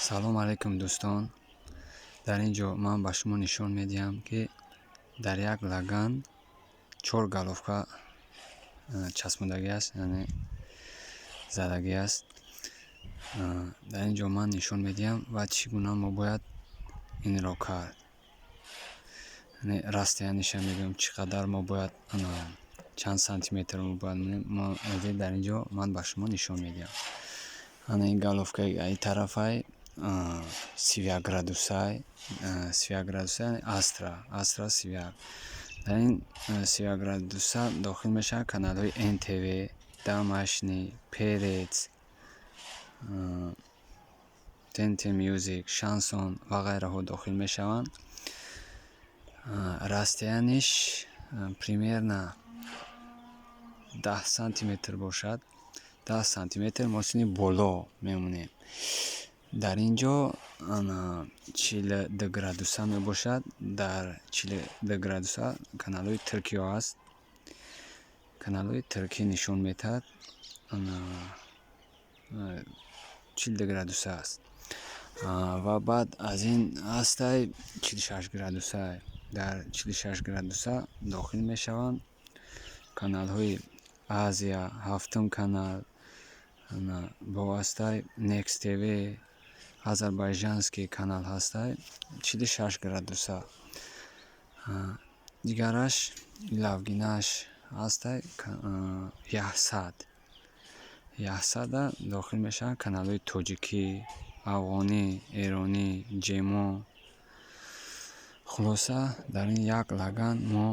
Салом алейкум, дӯстон! Дар ин ҷо ман ба шумо нишон медиҳам, ки дар як лаган чор головка часпондагӣ аст, яъне задагӣ аст. Дар ин ҷо ман нишон медиҳам ва чӣ гуна мо бояд инро кард, яъне расстояниеша мегӯем, чӣ қадар мо бояд, чанд сантиметр мо бояд монем. Дар ин ҷо ман ба шумо нишон медиҳам. Ана ин головкаи аи тарафай 31 градусай, 31 градуса Астра, Астра 31. Дар ин 31 градуса дохил мешавад каналҳои НТВ, Домашний, Перец, ТНТ Мюзик, Шансон ва ғайраҳо дохил мешаванд. Расстояниеш примерно 10 сантиметр бошад. 10 сантиметр мо сини боло мемонем. Дар ин ҷо 42 градуса мебошад. Дар 42 градуса каналҳои туркиё аст, каналҳои туркӣ нишон медиҳад. 42 градуса аст. Ва баъд аз ин ҳастай 46 градуса. Дар 46 градуса дохил мешаванд каналҳои Азия, ҳафтум канал, бо ҳастай Next TV, азербайҷанский канал ҳастай, 46 градуса. Дигараш илавгинааш ҳастай 100, 100-а дохил мешаванд каналҳои тоҷикӣ, афғонӣ, эронӣ, ҷемо. Хулоса, дар ин як лаган мо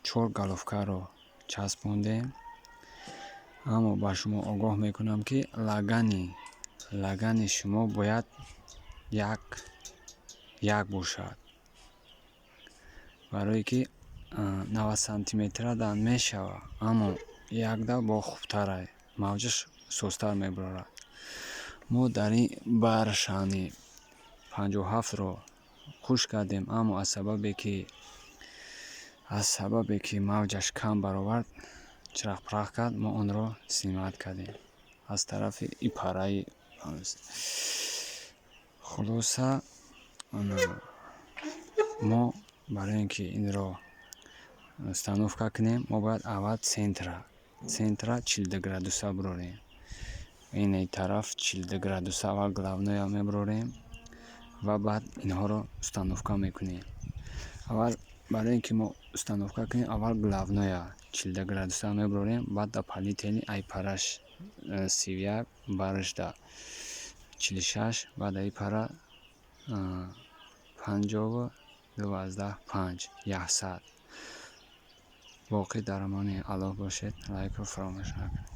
чор головкаро часпондем. Аммо ба шумо огоҳ мекунам, ки лагани шумо бояд як як бошад, барое ки 90 сантиметра дан мешавад, аммо якда бо хубтарай, мавҷаш созтар мебарорад. Мо дар ин баршани 57-ро хуш кардем, аммо аз сабабе ки мавҷаш кам баровард, чирақпирақ кард, мо онро снимать кардем аз тарафи ипараи. Хулоса, мо барои ин ки инро установка кунем, мо бояд аввал центра 42 градуса бирорем. Ин тараф 42 градуса аввал главноя мебирорем ва баъд инҳоро установка мекунем. Аввал барои ин ки мо установка кунем, аввал главноя 42 градуса мебирорем, баъд дополнительный айпараш 31, барашда 46, баъд аи пара 52,5, 100. Боқӣ дар амони Аллоҳ бошед, лайкро фаромӯш накунед.